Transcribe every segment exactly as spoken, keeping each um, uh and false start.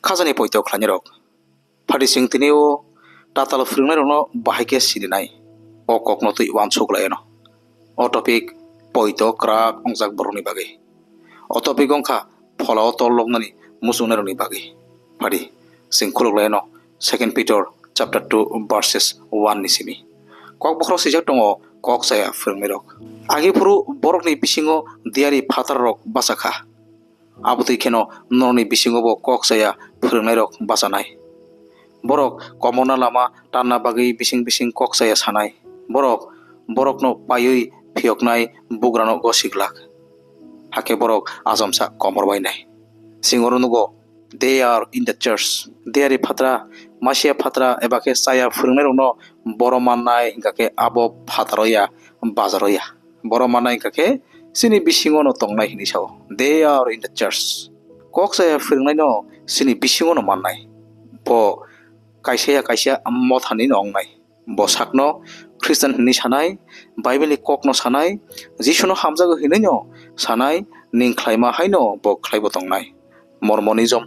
Khajani poito khlainairok. Phadi chwng tini o tatal phwrwngnairokno bahai khe sirinai. O kokno twi uansuk lai anw. O topic poito kwrak wngjak borokni bagwi. O topic wngkha pholao tol loknani muchungnairokni bagwi. Phadi chwng khuluk lai anw Second Peter chapter two verses one ni simi. Kok bokhorok swijak tongo kok chaya phwrwngnairok. Agi phuru borokni bisingo diyari phatarrok bacha kha. Abotwi kheno norokni bisingobo kok chaya phwrwngnairok bachanai. Borok komorna lama tanna bagwi bising bising kok chaya sanai. Borok borokno paiwi phiyoknai bugrano gosi glak. Hakhe borok achomsa komor bainai. Chwng oro nugo, they are in the church. Diyari phatra, masiya phatra eba khe chaya phwrwngnairokno boro mannai hwnkha khe abo phataro ya, bazaro ya. Boro mannai hwnkha khe chini bisingo no tongnai hinwi sao. They are in the church. Kok chaya phwrwngnaino chini bisingo no mannai. Bo kaisa ya kaisa mothani no wngnai. Bo sakno Christian hinwi sanai, Bible ni kokno sanai, Jisuno hamjago hinwi no sanai, ning khlaima haino bo khlaibo tongnai. Mormonism,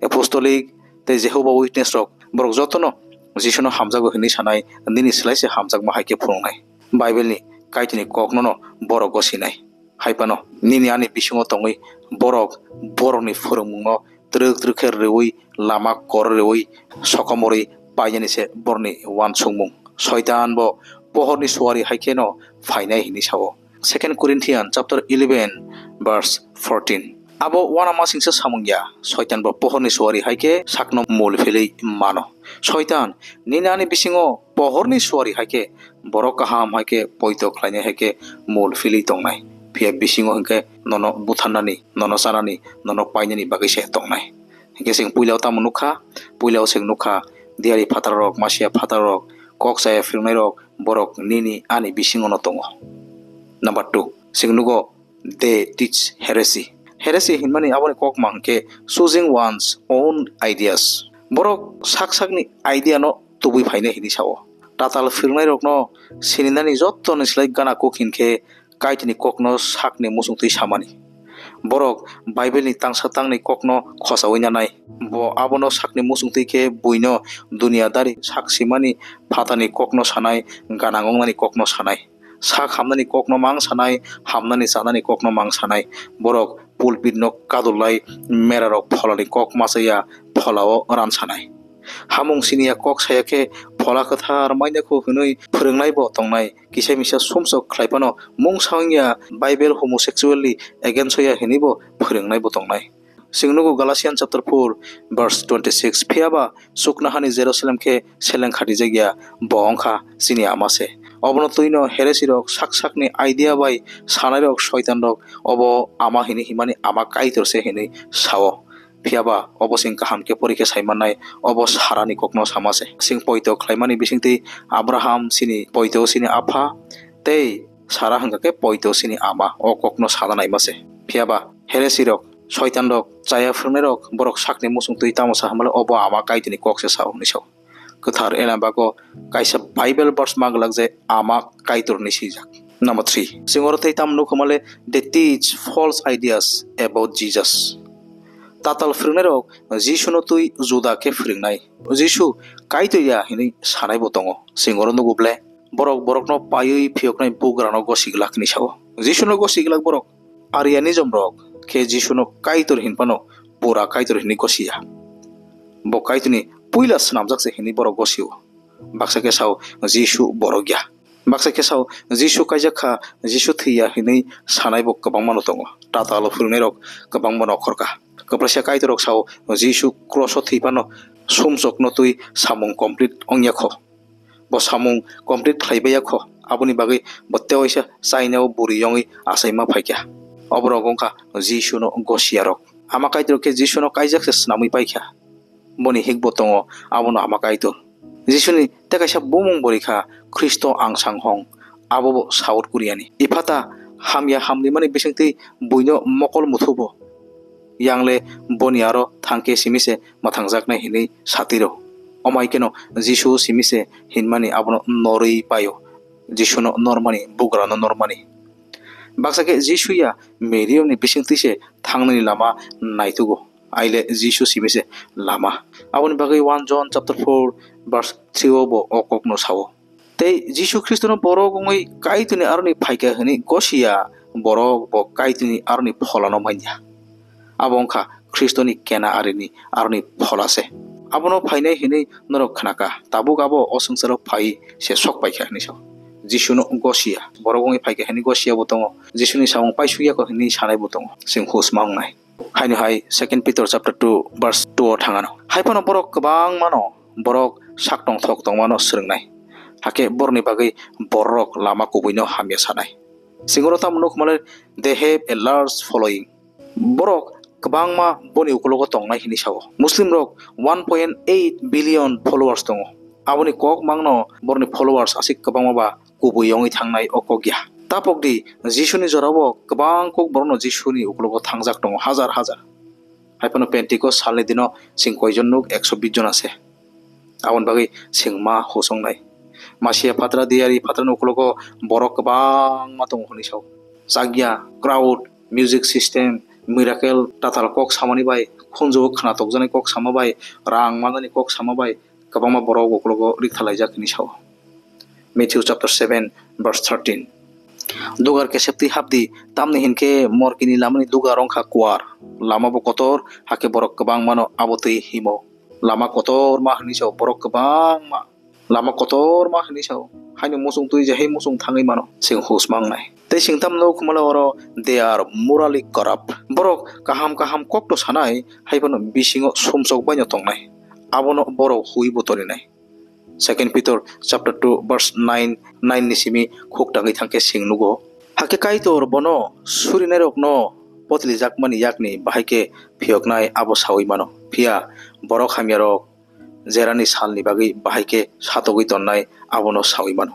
Apostolic tei Jehovah Witness rok, borok jotono Jisuno hamjago hinwi sanai, nini slai se hamjakma hai khe phunuknai. Bible ni Kaitorni kokno no borok gosinai. Hai phano nini ani bisingo tongwi borok borokni phwrwngmungno twrwk twrwk khe rwui, lama kor rwui, sokomorwi painani se borokni uansukmung. Soitan bo pohorni suari hai kheno phainai hinwi sao. Second Corinthians chapter eleven verse fourteen. Abo uanamasingsa samung ya, Soitan bo pohorni suari hai khe sakno mul philwi mano. Soitan, nini ani bisingo pohorni suari hai khe, borok kaham hai khe poito khlainai hai khe mul philwi tongnai. Phiya bisingo hinkhe nono butharnani, nono chanani, nono painani bagwi se tongnai. Hinkhe chwng puilao tamo nukha, puilao chwng nukha, diyari phatarrok, masiya phatarrok, kok chaya phwrwngnairok, borok nini ani bisingo no tongo. Number two, chwng nugo, they teach heresy. Heresy hinmani aboni kokma hwnkhe choosing one's own ideas. Borok sak sakni idea no tubui phainai hinwi sao. Tatal phwrwngnairokno sininani jottoni slai gana kuk hinkhe Kaitorni kokno sakni muchungtwi samani. Borok Bible ni tangsa tangni kokno khosaui nanai. Bo abono sakni muchungtwi khe buino duniyadari sak simani phatarni kokno sanai, ganang wngnani kokno sanai. Sak hamnani kokno mang sanai, hamnani chanani kokno mang sanai. Borok pulpit no kadulai, merarok pholani kok machaya, pholao ran sanai. Hamung siniya kok saya khe phola kwthar mainakho hwnwi phwrwngnaibo tongnai. Kisa misa sumsok khlai phano mungsa wngya, Bible homosexually against ya hwnwibo phwrwngnaibo tongnai. Chwng nugo Galatians chapter four verse twenty six, phiya ba chuknohani Jerusalem khe seleng khatijak ya, bo wngkha chini ama se. Obono twino heresirok sak sakni idea bai sanairok soitanrok obo ama hini himani ama Kaitor se hinwi sao. Phiya ba obo chwng kaham khe porikhe sai mannai, obo Sarani kokno sama se. Chwng poito khlaimani bisingtwi Abraham chini poito chini apha tei Sara hwnkha khe poito chini ama, o kokno sana naima se. Phiya ba heresirok, soitanrok, chaya phwrwngnairok borok sakni muchungtwi tamo sa hwnmale obo ama Kaitorni kok se sao hwnwi sao. Kwthar ena bago kaisa Bible verse ma glak je ama Kaitorni swijak. Number three, chwng oro tei tamo nukho male, they teach false ideas about Jesus. Tatal phwrwngnairok Jisuno twi juda khe phwrwngnai. Jisu Kaitor ya hinwi sanaibo tongo. Chwng oro nugo ble, borok borokno paiwi phiyoknai bugrano gosi glak hinwi sao. Jisuno gosi glak borok. Arianism rok khe Jisuno Kaitor hin phano pura Kaitor hinwi gosi ya. Bo Kaitorni puila swnamjak se hinwi borok gosio. Baksa khe sao Jisu borok ya. Baksa khe sao Jisu kaijak kha, Jisu thwi ya hinwi sanai bo kwbangma no tongo. Tatalo phwrwngnairok kwbangma no khorka. Kwplaisa Kaitor rok sao Jisu cross o thwi phano sumsok no twi samung complete wngya kho. Bo samung complete khlai baiya kho, aboni bagwi bo tewaisa China o bwrwi yongwi achaima phaikha. Oborok wngkha Jisuno gosiyarok. Ama Kaitor khe Jisuno kaijak se swnamwi paikha. Boni hikbo tongo, abono Ama Kaitor. Jisuni tei kaisa bumung bo rikha, Khristo Angsang Hong, abo bo South Koreani. Iphata hamya hamrimani bisingtwi buino mokol muthubo. Yangle boni aro thangkhe simi se mwthangjaknai hinwi satiro. Omai keno Jisu simi se hinmani abono norwi paio. Jisuno normani, bugrano normani. Baksa khe Jisu ya Miriamni bisingtwi se thangnani lama naitugo. Aile Jisu simi se lama. Aboni bagwi one John chapter four verse three o bo o kokno sao. Tei Jisu Khristono borok wngwi Kaitorni aroni phaikha hwnwi gosia borok bo Kaitorni aroni pholano manya. Abo wngkha Khristoni kena arini aroni phola se. Abono phainai hwnwi norok khnaka, tabuk abo o swngcharo phai se sok paikha hwnwi sao. Jisuno gosia, borok wngwi phaikha hwnwi gosia bo tongo, Jisuni samung paisukya kho hwnwi sanai bo tongo, chwng hus ma wngnai. Haino hai Second Peter chapter two verse two o thangano. Hai phano borok kwbangmano borok sak tongthok tongmano swrwngnai. Hakhe borokni bagwi borok lama kubuino hamya sanai. Singoro tamo nukmale, they have a large following. Borok kwbangma boni ukulogo tongnai hinwi sao. Muslim rok one point eight billion followers tongo. Aboni kok mangno borokni followers aswk kwbangma ba kubui wngwi thangnai o kok ya. Tapok di, Jisuni jorao kwbang kok borokno Jisuni ukulogo thangjak tongo, hajar hajar. Hai phano Pentecost salni dino chwng koijon nuk? Ekso bish jon ase. Aboni bagwi chwng ma husongnai. Masia phatra, diyari phatrani ukulogo borok kwbangma tongo hwnwi sao. Chakya, crowd, music system, miracle, tatal kok samani bai, khunju khnatokjaknai kok sama bai, rang manani kok sama bai, kwbangma borok ukulogo riktha laijak hwnwi sao. Matthew chapter seven verse thirteen. Dugar keseptwi hapdi, tamni hinkhe morkini lamani dugar wngkha kuar, lama bo kotor, hakhe borok kwbangmano abo twi himo. Lama kotorma hwnwi sao borok kwbangma. Lama kotorma hwnwi sao. Haino muchung twi je hai muchung thangwi mano. Chwng hus ma wngnai. Tei chwng tamo nukmale oro, they are morally corrupt. Borok kaham kaham kokto sanai, hai phano bisingo sumsok baino tongnai. Abono borok hui bo torinai. Second Peter chapter two verse nine, nine ni simi khuk tangwi thangkhe chwng nugo. Hakhe Kaitor bono surinairokno potlijakmani yakni bahai khe phiyoknai abo saui mano. Phiya borok hamyarok jerani salni bagwi bahai khe satogwi tonnai abono saui mano.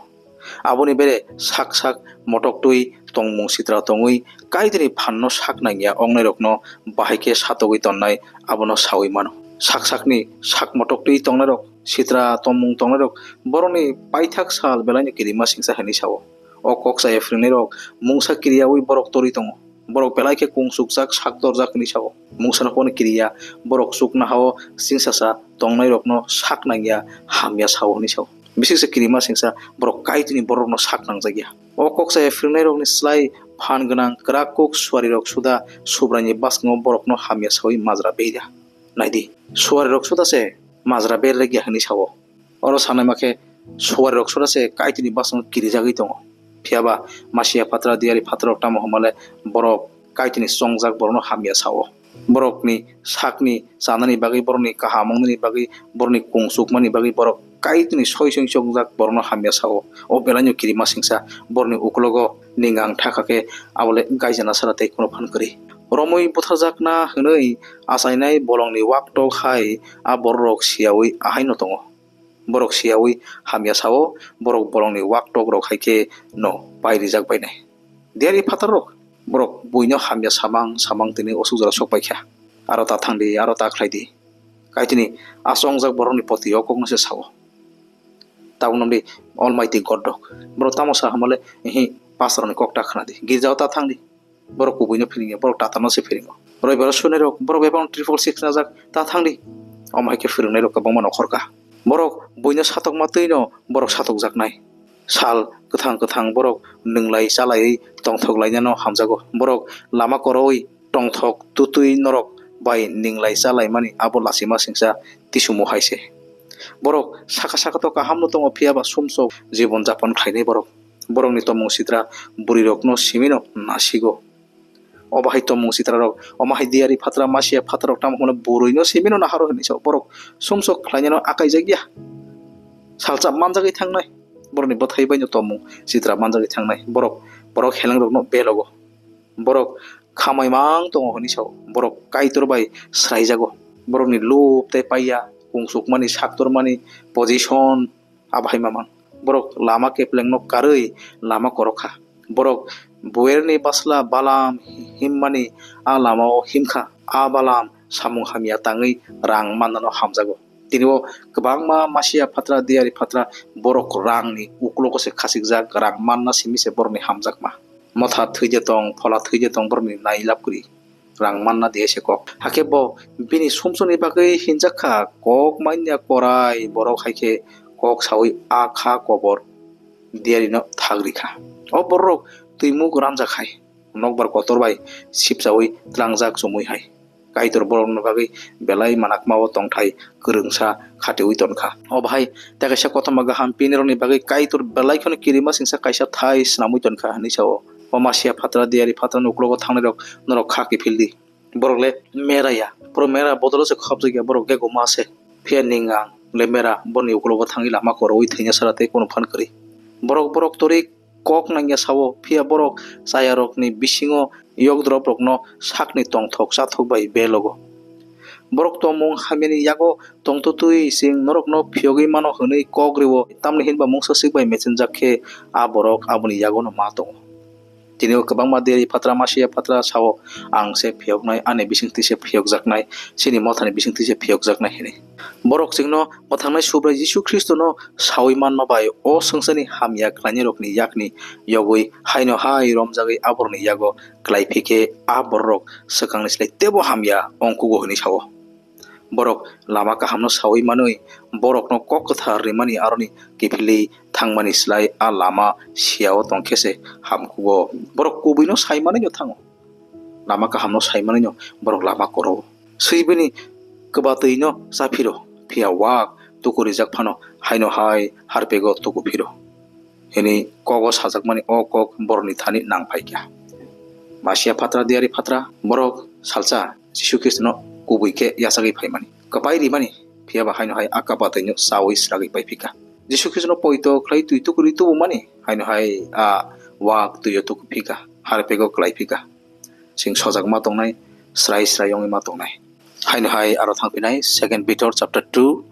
Aboni bere sak sak motoktwi tongmung sitra tongwi Kaitorni phanno sak nangya ongnairokno bahai khe satogwi tonnai abono saui mano. Sak sakni sak motoktwi tongnairok, sitra tongmung tongnairok borokni paithak sal belaino kirima singsa hwnwi sao. O kok chaya phwrwngnairok mungsa kiriyaui borok torwi tongo. Borok belai khe kungsukjak, sak torjak hwnwi sao. Mungsano phano kiriya, borok chuknohao chingsasa tongnairokno sak nangya, hamya sao hwnwi sao. Bisi kisa kirima singsa borok Kaitorni borokno sak nangjakya. O kok chaya phwrwngnairokni slai phan gwnang kwrak kuk suarirok suda Subraini bwskango borokno hamya saui majra berya. Naidi, suarirok suda se majra berjakya hwnwi sao. Oro sanai ma khe suarirok suda se Kaitorni bwskango kirijagwi tongo. Phiya ba Masia phatra, diyari phatrarok tamo hwnmale borok Kaitorni chongjak borokno hamya sao. Borokni sakni chanani bagwi, borokni kaham wngnani bagwi, borokni kungsukmani bagwi borok Kaitorni soi soi chongjak borokno hamya sao. O belaino kirima singsa borokni ukulogo ningang thakha khe abole gaijana sara tei kheno phan kwrwi. Romwi butharjakna hwnwi achainai bolongni waktok hai a bororok siyaui ahaino tongo. Borok siyaui hamya sao, borok bolongni waktokrok hai khe no pairijak bainai. Diyari phatarrok, borok buino hamya samang samang tini osuk jora sok paikha. Aro ta thangdi, aro ta khlaidi. Kaitini asongjak borokni poti o kokno se sao. Tabuk nokni Almighty God rok. Borok tamo sa hamale, ehi, pastorni kok ta khnadi. Girjao ta thangdi. Borok kubuino phiringya, borok tatarno se phiringo. Roibaro sunairok, borok bebakno triple six najak, ta thangdi. Omo hai khe phwrwngnairok kwbangma nokhorka. Borok buino satokma twino borok satokjaknai. Sal kwthang kwthang borok nwnglai chalaiwi tongthok lainano hamjago. Borok lama korowi tongthok tutwi norok bai ninglai chalaimani abo lachima singsa tisumu hai se. Borok saka saka to kahamno tongo, phiya ba sumsok jibon japon khlainai borok. Borokni tongmung sitra bwrwirokno simino nasigo. Obo hai tongmung sitrarok, omo hai diyari phatra, masiya phatrarok tamo hwnle bwrwino simino naharo hinwi sao. Borok sumsok khlainano akaijakya. Salsa manjagwi thangnai. Borokni bwthai baino tongmung sitra manjagwi thangnai. Borok, borok helengrokno belogo. Borok khamai mang tongo hinwi sao. Borok Kaitor bai sraijago. Borokni lub tei paiya, kungsukmani, saktormani, position, abo hai mamang. Borok lama keplengno karwi lama korokha. Borok Boerni basla Balam himmani a lamao himkha. A Balam samung hamya tangwi rang mannano hamjago. Tini o kwbangma masiya phatra, diyari phatra borok rangni uklogo se khasikjak, rang manna simi se borokni hamjakma. Motha thwide tong, phola thwide tong borokni nailab kwrwi. rang manna diya se kok. Hakhe bo bini sumsokni bagwi hinjak kha, "Kok manya korai borok hai khe kok saui a kha kobor diyarino thagri kha." O bororok twimuk ranjak hai, nokbar kotor bai sipchaui tlangjak chumui hai. Kaitor borokni bagwi belai manakmao tongthai kwrwngsa khatiui tonkha. O bahai tei kaisa kothoma gaham pinirokni bagwi Kaitor belai kheno kirima singsa kaisa thai snamwi tonkha hinwi sao. O Masia phatra, diyari phatrani uklogo thangnairok norok kha kiphil di. Borok le mera ya, borok mera bodolo se khopjak ya, borok gegoma se. Phiya ningang le mera boni uklogo thangwi lama koroui thwina sara tei kunu phan kwrwi. Borok borok torwi kok nangya sao, phiya borok chayarokni bisingo yokdroprokno sakni tongthok chathok bai belogo. Borok tongmung hamyani yago tongtwtwi chwng norokno phiyogwi mano hwnwi kok rwo, tamni hinba mungsa swk bai mechenjak khe a borok aboni yagono ma tongo. Tini o kwbangma deri phatra, Masia phatra sao, "Ang se phiyoknai, ani bisingtwi se phiyokjaknai, chini mothani bisingtwi se phiyokjaknai," hinwi. Borok chwngno mwthangnai Subrai Jisu Khristono saui manma bai o swngcharni hamya khlainairokni yakni yogwi haino hai romjagwi aborokni yago klai phi khe a bororok swkangni slai teibo hamya ongkugo hwnwi sao. Borok lama kahamno saui manwi borokno kok kwthar rimani aroni kiphilwi thangmani slai a lama siyao tongkhe se hamkugo. Borok kubuino sai manwino thango. Lama kahamno sai manwino borok lama koro. Swibini kwbatwino chaphiro, phiya wak tuku rijak phano haino hai harpego tuku phiro. Hini kogo sajakmani o kok borokni thani nang phaikha. Masia phatra, diyari phatra, borok salsa Jisu Khristono kubui khe yachagwi phaimani, kwpai rimani, phiya ba haino hai a kwbatwino chaui swragwi paiphikha. Jisu Khristono poito khlai twi tukurwi tubumani, haino hai a wak twio tukuphikha, harpego klaiphikha. Chwng sojakma tongnai, srai srai wngwi ma tongnai. Haino hai aro thangphinai Second Peter chapter two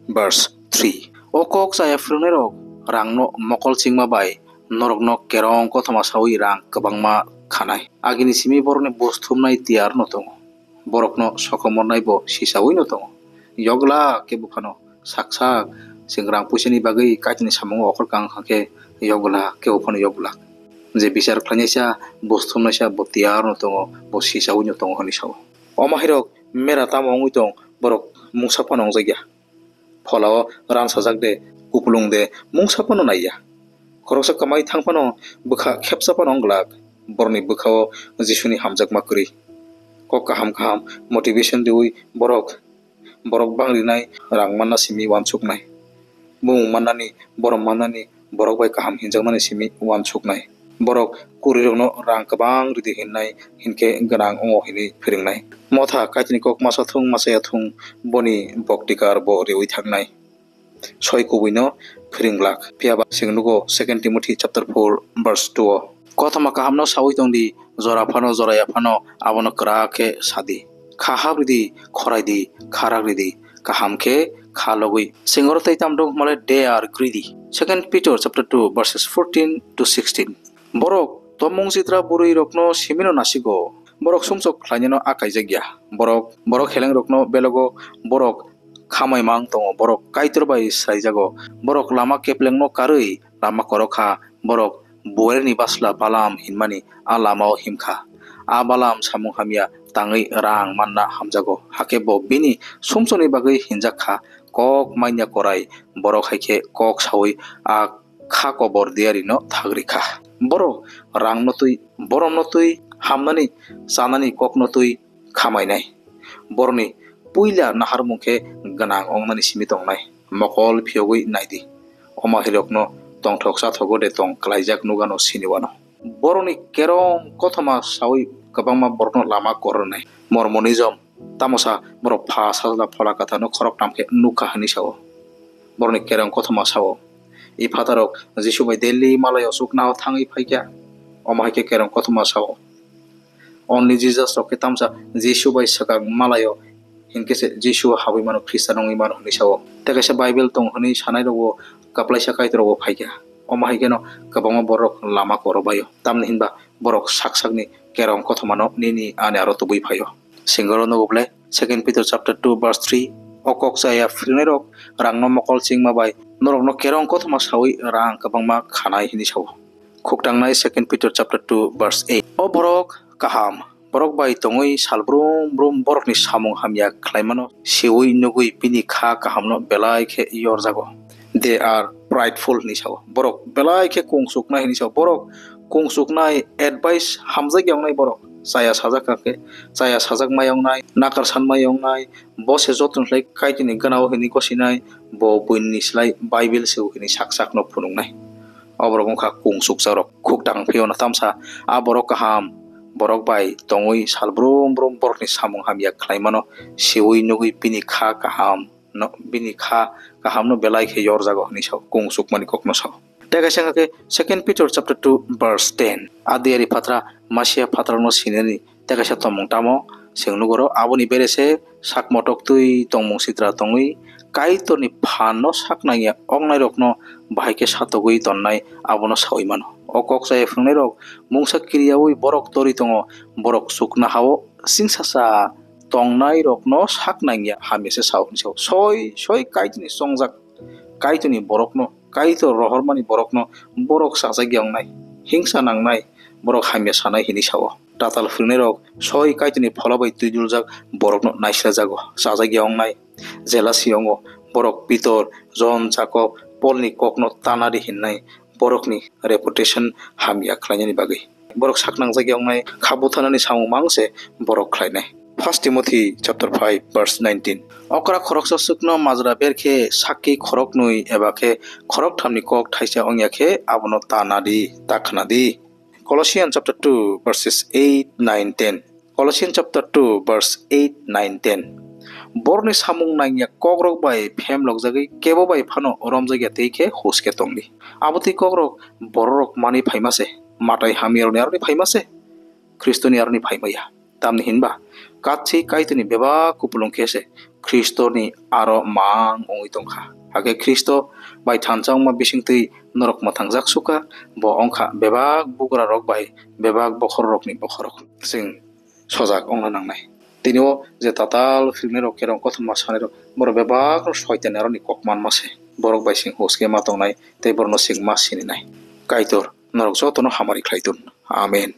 verse three. O kok chaya phwrwngnairok rangno mokol chingma bai norokno kerong kothoma saui rang kwbangma khanai. Agini simi borokni bus thumnai tiyarno tongo. Borokno sokomornai bo sisaui no tongo. Yogla kebo phano sak sak chwng rang puisani bagwi Kaitorni samungo okhor kang kha khe yogla kebo phano yogla. Je bichar khlainaisa, bus thumnaisa bo tiyarno tongo, bo sisaui no tongo hwnwi sao. Omo hairok mera tamo wngwi tong, borok mungsa phano wngjakya. Pholao ransajak de, kupulung de, mungsa phano naiya. Khoroksa kwmai thang phano bwkha khepsa phano wng glak. Borokni bwkhao Jisuni hamjakma kwrwi. Kok kaham kaham motivation riui borok, borok bang rinai rang manna simi uansuknai. Bumung mannani, borom mannani, borok bai kaham hinjaknani simi uansuknai. Borok kurirokno rang kwbang ridi hinnai hinkhe gwnang wngo hinwi phrwngnai. Motha Kaitorni kok masa thung masa ya thung, boni boktikar bo riui thangnai. Soi kubuino phwrwng glak. Phiya ba chwng nugo Second Timothy chapter four verse two o. Kothoma kahamno saui tong di, jora phano, jora ya phano, abono kwrak khe sa di. Kha hap ridi, khorai di, kha rak ridi, kaham khe kha logwi. Chwng oro tei tamo do hwnmale, they are greedy. Second Peter chapter two verses fourteen to sixteen. Borok tomung chitra bwrwi rokno simino nasigo. Borok sumsok khlainano a kaijak ya. Borok, borok heleng rokno belogo borok khamai mang tongo, borok Kaitor bai sraijago, borok lama keplengno karwi lama korok kha, borok Boerni basla Balaam hinmani a lamao himkha. A Balaam samung hamya tangwi rang manna hamjago, hakhe bo bini sumsokni bagwi hinjak kha, kok manya korai, borok hai khe kok saui a kha kobor diyarino thagri kha. Borok rangno twi, boromno twi, hamnani, chanani kokno twi, khamainai. Borokni puila naharmung khe gwnang wngnani simi tongnai. Mokol phiyogwi nai di. Omo hairokno tongthok chathogo de tong klaijak nugano sini wano. Borokni kerong kothoma saui kwbangma borokno lama kor rwnai. Mormonism, tamosa borok pha sajla phola kwtharno khoroktham khe nukha hwnwi sao. Borokni kerong kothoma sao. I phatarok Jisu bai daily malai o chuknao thangwi phaikha. Omo hai khe kerong kothoma sao. Only Jesus rok khe tamsa Jisu bai swkang malai o, hinkhe se Jisu o habwi mano, Khristan wngwi mano hwnwi sao. Tei kaisa Bible tong hwnwi sanai rokbo kwplaisa Kaitor rokbo phaikha. Omo hai kheno kwbangma borok lama koro bai o. Tamni hinba borok sak sakni kerong kothomano nini ani aro tubui phai o. Singoro nugo bole Second Peter chapter two verse three, o kok chaya phwrwngnai rok rangno mokol chingma bai norokno kerong kothoma saui rang kwbangma khanai hwnwi sao. Khuktangnai Second Peter chapter two verse eight. O borok kaham, borok bai tongwi sal brum brum borokni samung hamya khlaimano siwi nugwi bini kha kahamno belai khe yorjago. They are prideful hinwi sao. Borok belai khe kung chuknai hinwi sao. Borok kung chuknai, advice hamjakya wngnai borok. Chaya sajak kha khe, chaya sajak maya wngnai, nakar san maya wngnai, bo se jotono khlai Kaitorni gana o hinwi gosinai, bo buini slai Bible se o hinwi sak sakno phunuknai. O borok wngkha kung chukjakrok. Khuk tang phiyona tamsa a borok kaham, borok bai tongwi sal brum brum borokni samung hamya khlaimano siwi nugwi bini kha kaham no, bini kha kahamno belai khe yorjago hinwi sao, kung chukmani kokno sao. Tei kaisa wngkha khe Second Peter chapter two verse ten. A diyari phatra Masia phatrarokno sinani tei kaisa tongmung tamo chwng nugoro, aboni bere se sak motok twi tongmung sitra tongwi Kaitorni phanno sak nangya oknairokno bahai khe satogwi tonnai abono saui mano. O kok chaya phwrwngnairok mungsa kiriyaui borok torwi tongo, borok chuknoha-o chwngsacha tongnairokno sak nangya hamya se sao hinwi sao. Soi soi Kaitorni chongjak Kaitorni borokno, Kaitor rohormani borokno borok chajakya wngnai, hingsa nangnai, borok hamya sanai hinwi sao. Tatal phwrwngnairok soi Kaitorni phola bai twiduljak borokno naisrajago, chajakya wngnai, jealousy wngo. Borok Pitor, Jon, Jakob, Polni kokno tanari hinnai borokni reputation hamya khlainani bagwi. Borok sak nangjak ya wngnai, kha butharnani samung mang se borok khlainai. First Timothy chapter five verse nineteen. Okra khoroksa swkno majra ber khe sakki khoroknwi eba khe khorokthamni kok thaisa wngya khe abono ta nadi, ta khna di. Colossians chapter two verses eight, nine, ten. Colossians chapter two verse eight, nine, ten. Borokni samung nangya kokrok bai phemlokjagwi kebo bai phano romjakya tei khe huske tongdi. Abo twi kokrok bororok mani phaima se, matai hamyarokni aroni phaima se, Khristoni aroni phaima ya. Tamni hinba kathi Kaitorni bebak kupulung khe se Khristoni aro mang wngwi tongkha. Hakhe Khristo bai thansa wngma bisingtwi norok mwthangjak sukha, bo wngkha bebak bugrarok bai bebak bokhorokni bokhorok. Chwng sojak wngna nangnai. Tini o je tatal philmani rok, kerong kothoma sanai rok, borok bebak no soitan aroni kok manma se. Borok bai sing huske ma tongnai tei borok no sing ma sininai. Kaitor norok jotono hamari khlai tun. Amen.